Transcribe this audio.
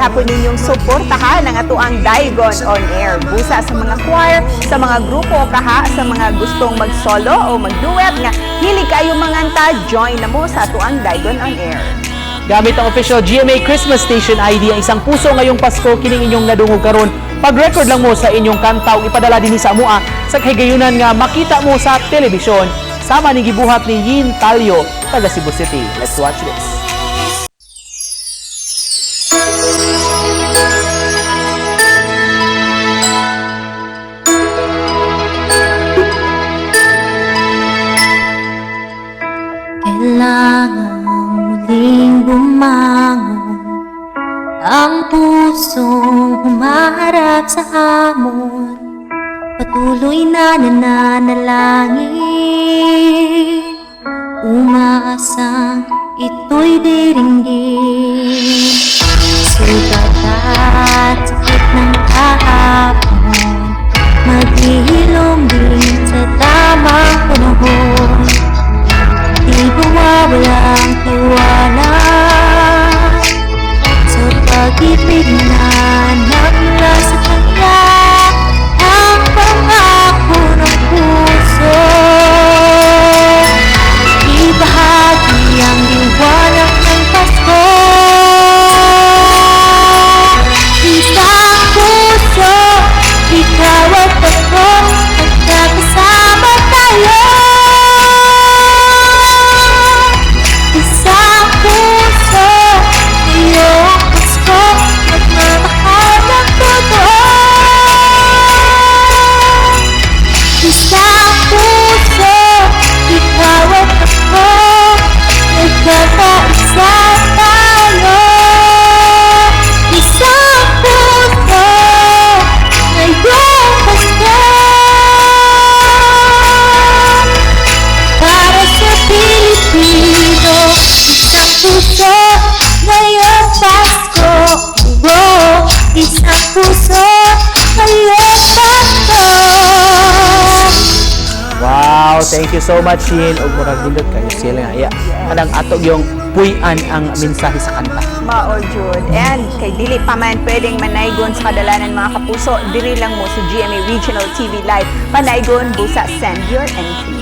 gihapon ninyong suportahan ang atoang Daigon on Air. Busa sa mga choir, sa mga grupo kaha, sa mga gustong mag-solo o mag-duet nga hilig kayo manganta, join na mo sa atoang Daigon on Air. Gamit ang official GMA Christmas Station ID, ang Isang Puso Ngayong Pasko, kining inyong nadungog karon. Pag-record lang mo sa inyong kanta ug ipadala dinhi sa amua sa kahigayunan nga makita mo sa telebisyon. Sama ni gibuhat ni Yin Talio, taga Cebu City. Let's watch this. Kailangan muling bumangon ang pusong humaharap sa hamon. Patuloy na nananalangin, umaasang ito'y diringgin. Sugat at sakit ng kahapon, maghihilom din sa tamang panahon. Di mawawala ang tiwala sa pag-ibig na nagmula sa kanya, ang pangako ng puso. Ibahagi ang liwanag ng Pasko. Isang puso, ikaw at ako, magkakasama tayo. Isang puso, ngayong Pasko, nagmamahal ng totoo. Isang puso, ikaw at ako, nagkakaisa tayo. Isang puso, ngayong Pasko, para sa Pilipino, isang puso, ngayong Pasko. Oh, isang puso, ngayong Pasko. Wow, thank you so much, Yin. Ug murag nindot kayo sila nga. Yeah. Kanang ato yung puy-an ang mensahe sa kanta. Mao jud. And kay dili pa man pwedeng manaygon sa kadalanan, mga kapuso, diri lang mo sa GMA Regional TV Live. Panaygon busa send your entry.